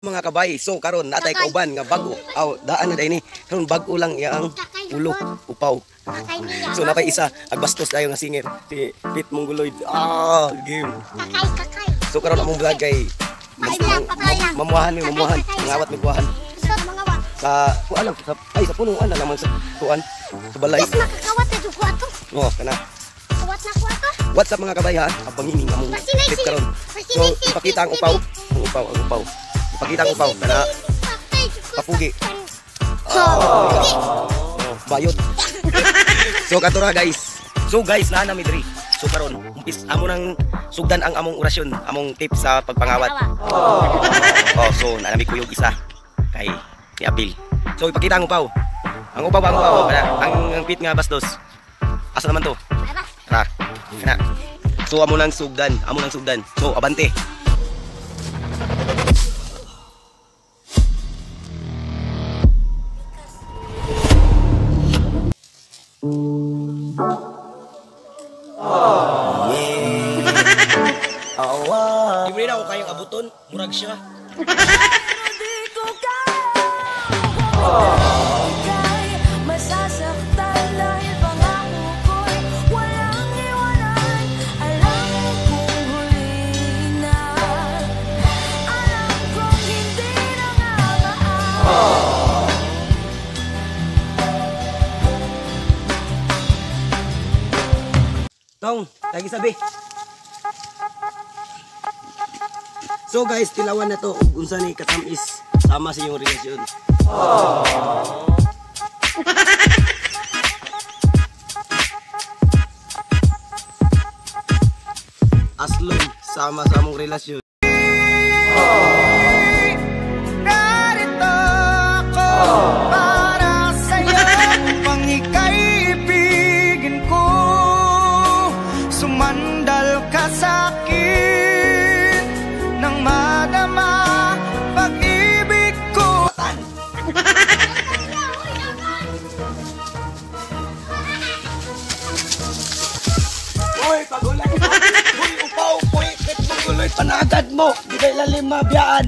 Mga kabay, so karon natay kauban nga bag-o. Aw, daan na day ni. Karon bag-o lang iya ang ulo, upaw. So napay isa, agbastos tayo nga singer, si Pete Mongoloid. Ah, game. Kakay, kakay. So karon among vlog kay mamuahan ni mamuahan, mangawat ni kuwahan. Sa kuan lang, sa ay sa punuan na naman sa kuan, sa balay. Yes, makakawat na jud ko ato. Oh, kana. Kawat na ko ato. What's up mga kabay ha? Abangini among trip karon. So ipakita ang upaw, ang upaw, ang upaw. Ipakita ang upaw kana. Papugi. Oh, bayot. So katura guys. So guys, naa na mi diri. So karon, umpis amo nang sugdan ang among orasyon, among tip sa pagpangawat. Oh, so naa nami kuyog isa kay ni Apil. So ipakita ang upaw. Ang upaw, ang upaw. Kana, ang pit nga bastos. Asa naman to? Tara. Kana. So amo nang sugdan, amo nang sugdan. So abante. Di mo rin ako kayang abuton, murag siya. Tong, lagi sabi. So guys, tilawan na to ug unsa ni katamis sama sa iyong relasyon. Aslom sama sa among relasyon. Narito ako para sa'yo, pangikaibigin ko. Sumandal ka sa'kin nang madama pag-ibig ko. Uy, pagulan. Uy, upaw, uy, pit mong guloy, panagad mo. Di ba ilalim mabiyaan?